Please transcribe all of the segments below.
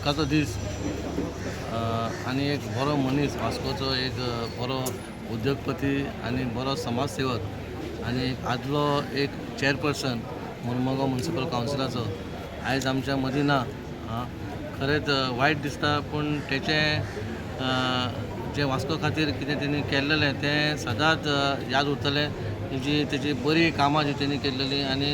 दुख्खाचो दीस आनी एक बरो मनीस, वास्कोचो एक बरो उद्योगपती आनी बरो समाजसेवक आनी एक आदलो एक चेअरपर्सन मुरमुगांव म्युनिसिपल कावन्सिलाचो आयज आमच्या मदीं ना. आं, खरेंच वायट दिसता, पूण तेचें जें वास्को खातीर कितें तेणी केल्लेलें तें सदांच याद उरतलें. जी तेजी बरी कामां जी तेणी केल्लेली आनी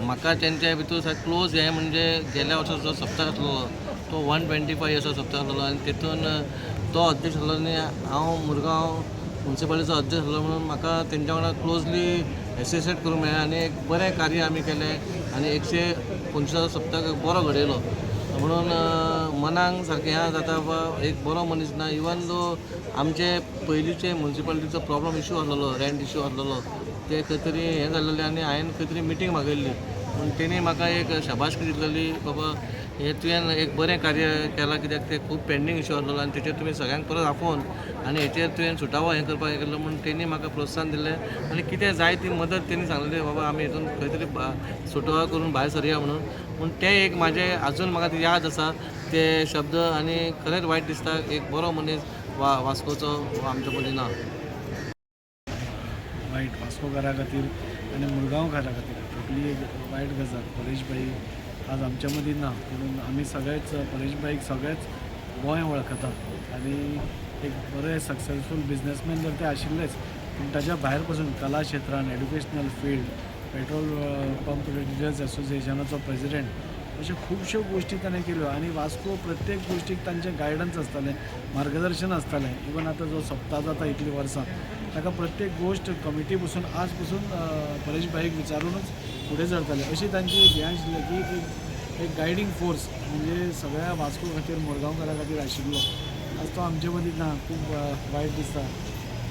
म्हाका तेंच्या भितूर सारकें क्लोज हें म्हणजे गेल्या वर्सा जो सप्तक आसलेलो तो 125 इयर्साचो सप्तक आसलेलो आनी तेतून तो अध्यक्ष आसलो आनी हांव मुरगांव म्युनिसिपालिटीचो अध्यक्ष आसलो, म्हणून म्हाका तेंच्या वांगडा क्लोजली एसोसिएट करूंक मेळ्ळें आनी एक बरें कार्य आमी केलें आनी 125 सप्तक बरो घडयलो. म्हणून मनाक सारकें हें जाता बाबा, एक बरो मनीस ना. इवन दो आमचे पयलींचे म्युनिसिपालिटीचो प्रॉब्लम इशू आसलेलो, रेंट इशू आसलेलो, ते खंय तरी हें जाल्लेलें आनी हांवें खंय तरी मिटींग मागयल्ली, पूण तेणी म्हाका एक शाबासकी दिल्लेली, बाबा हें तुवें एक बरें कार्य केलां, कित्याक ते खूब पेंडींग इशू आसलेलो आनी तेचेर तुमी सगळ्यांक परत आपोवन आनी हेचेर तुवें सुटावो हें करपाक हें केल्लो. म्हूण तेणी म्हाका प्रोत्साहन दिलें आनी कितें जाय ती मदत तेणी सांगलेली, बाबा आमी हितून खंय तरी सुटवा करून भायर सरया म्हणून. पूण तें एक म्हाजें आजून म्हाका ती याद आसा ते शब्द आनी खरेंच वायट दिसता, एक बरो मनीस वा वास्कोचो हो आमच्या मदीं ना. वायट वास्कोकारा खातीर आनी मुरगांवकारा खातीर टोटली एक वायट गजाल. परेश भाई आज आमच्या मदीं ना, पूण आमी सगळेच परेश भाईक सगळेच गोंय वळखता आनी एक बरे सक्सेसफूल बिजनसमॅन जर ते आशिल्लेच, पूण ताच्या भायर पसून कला क्षेत्रान, educational field, petrol pump dealers असोसिएशनाचो प्रेसिडेंट, अश्यो खुबश्यो गोश्टी ताणें केल्यो आनी वास्को प्रत्येक गोश्टीक तांचें गायडन्स आसतालें, मार्गदर्शन आसतालें. इवन आतां जो सप्ता जाता इतलीं वर्सां, ताका प्रत्येक गोश्ट कमिटी पसून आज पसून परेश भाईक विचारूनच फुडें सरताले. अशी तांची एक हें आशिल्लें की एक एक गायडींग फोर्स म्हणजे सगळ्या वास्को खातीर, मुरगांवकारा खातीर आशिल्लो. आज तो आमचे मदीं ना, खूब वायट दिसता.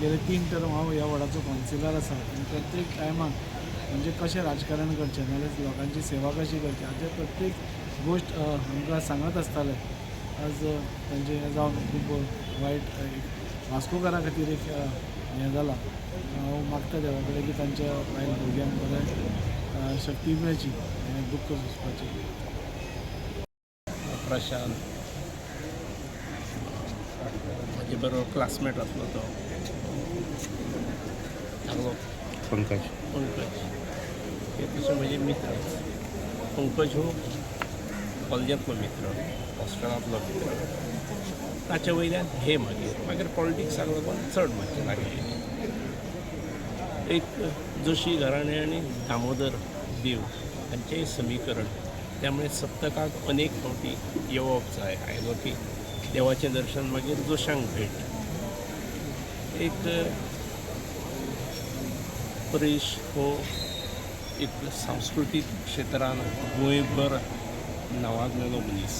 गेले 3 टर्म हांव ह्या वॉर्डाचो कावन्सिलर आसा आनी प्रत्येक टायमाक म्हणजे कशें राजकारण करचें नाल्यार लोकांची सेवा कशी करची हाचेर प्रत्येक गोश्ट आमकां सांगत आसताले. आज तांचें हें जावन खूब वायट एक वास्कोकारा खातीर एक हें जालां. हांव मागता देवा कडेन की तांच्या बायल भुरग्यांक बरें शक्ती मेळची हें दुख्ख सोंसपाची. प्रशांत म्हजे बरोबर क्लासमेट आसलो तो धाकलो. पंकज. पंकज हे तशे म्हजे मित्र. पंकज हो कॉलेजांतलो मित्र, हॉस्टेलांतलो मित्र. ताचे वयल्यान हे मागीर मागीर पॉलिटिक्साक लागून चड मातशें लागीं येयले. एक जोशी घराणें आनी दामोदर देव हांचें समीकरण, त्यामुळे सप्तकाक अनेक फावटी येवप जाय. आयलो की देवाचें दर्शन, मागीर जोशांक भेट. एक परेश हो एक सांस्कृतीक क्षेत्रान गोंयभर नांवाजलेलो मनीस.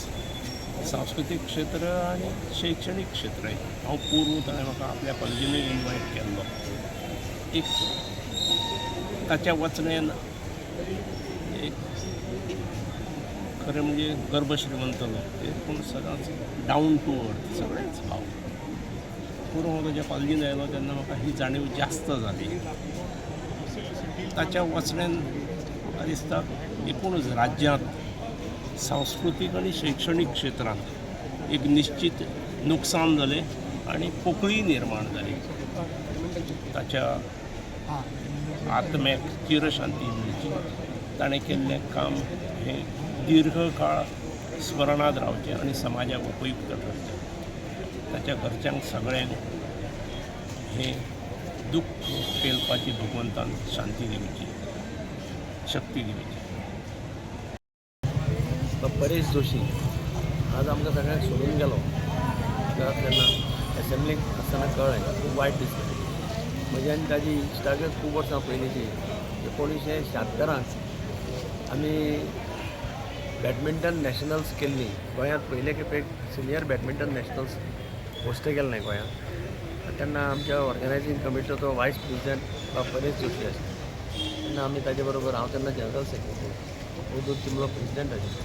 सांस्कृतीक क्षेत्र आनी शैक्षणीक क्षेत्र, हांव पोरूं ताणें म्हाका आपल्या कॉलेजीनूय इनवायट केल्लो. एक ताच्या वचण्यान एक खरें म्हणजे गर्भश्रीमंत लोक ते, पूण सदांच डावन टू अर्थ सगळेच भाव. पोरूं हांव ताच्या कॉलेजीन आयलो तेन्ना म्हाका ही जाणीव जास्त जाली. ताच्या वचण्यान म्हाका दिसता एकूणच राज्यांत सांस्कृतीक आनी शैक्षणीक क्षेत्रांत एक निश्चित नुकसान जालें आनी पोकळी निर्माण जाली. ताच्या आत्म्याक चिरशांती मेळची, ताणें केल्लें काम हें दीर्घ काळ स्मरणांत रावचें आनी समाजाक उपयुक्त ठरचें. ताच्या घरच्यांक सगळ्यांक हें दुख्ख पेलपाची भगवंतान शांती दिवची, शक्ती दिवची. परेश जोशी आज आमकां सगळ्यांक सोडून गेलो. म्हाका तेन्ना एसेंब्लीक आसतना कळ्ळें, खूब वायट दिसलें. म्हजी आनी ताजी इश्टागत खूब वर्सां पयलींची. 1976त आमी बॅडमिंटन नॅशनल्स केल्ली. गोंयांत पयले खेपेक सिनियर बॅडमिंटन नॅशनल्स होस्ट केल्लें गोंयांत आनी तेन्ना आमच्या ऑर्गनायजींग कमिटीचो तो वायस प्रेसिडेंट बाब परेश जोशी आशिल्लो. तेन्ना आमी ताजे बरोबर, हांव तेन्ना general secretary, Avadhoot Timblo president आशिल्लो,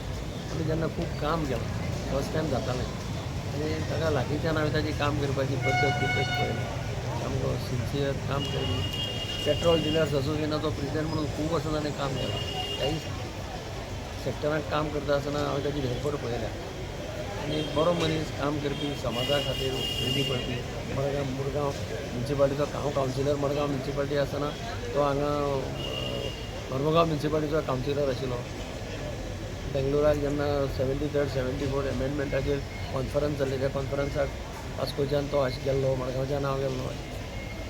आमी तेन्ना खूब काम केलां. फर्स्ट टायम जातालें आनी ताका लागींच्यान हांवें ताजी काम करपाची पद्दत बिद्दत पळयली. सामको सिन्सियर काम करपी. पेट्रोल डिलर्स असोसिएशनाचो प्रेसिडेंट म्हणून खूब वर्सां ताणें काम केलां. त्याय सेक्टराक काम करता आसतना हांवें ताजी धडपड पळयल्या. आनी एक बरो मनीस, काम करपी, समाजा खातीर उपेगी पडपी. मडगांव मुरगांव म्युनिसिपालिटीचो हांव कावन्सिलर मडगांव म्युनिसिपालिटी आसतना तो हांगा मर्मगांव म्युनिसिपालिटीचो कावन्सिलर आशिल्लो. बेंगलोराक जेन्ना 73rd 74th अमेंडमेंटाचेर कॉन्फरन्स जाल्ली, त्या कॉन्फरन्साक वास्कोच्यान तो गेल्लो, मडगांवच्यान हांव गेल्लो.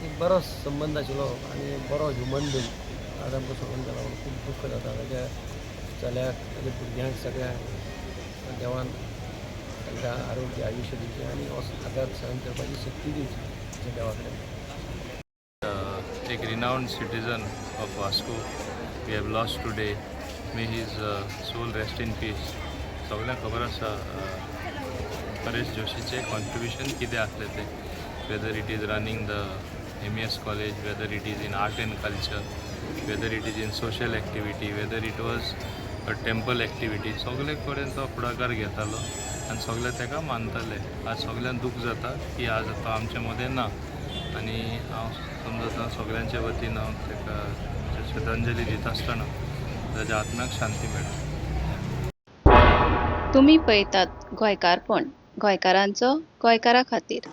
एक बरो संबंद आशिल्लो आनी एक बरो ह्युमन बींग आज आमकां सोडून गेलो म्हणून खूब दुख्ख जाता. ताच्या चल्याक, ताच्या भुरग्यांक सगळ्यांक देवान तांकां आरोग्य, आयुश्य दिवचें आनी हो आघात सहन करपाची शक्ती दिवची अशें देवा कडेन. एक renowned citizen of Vasco we have lost today. May his soul rest in peace. सगळ्यांक खबर आसा परेश जोशीचें कॉन्ट्रिब्युशन कितें आसलें तें, whether it is running the MES College, whether it is in art and culture, whether it is in social activity, whether it was a temple activity, सगळे कडेन तो फुडाकार घेतालो आनी सगळे ताका मानताले. आज सगळ्यांक दूख जाता की आज तो आमचे मदें ना आनी हांव समजता सगळ्यांचे वतीन हांव ताका श्रद्धांजली दिता आसतना ताच्या आत्म्याक शांती मेळटा. तुमी पळयतात गोंयकारपण, गोंयकारांचो गोंयकारा खातीर.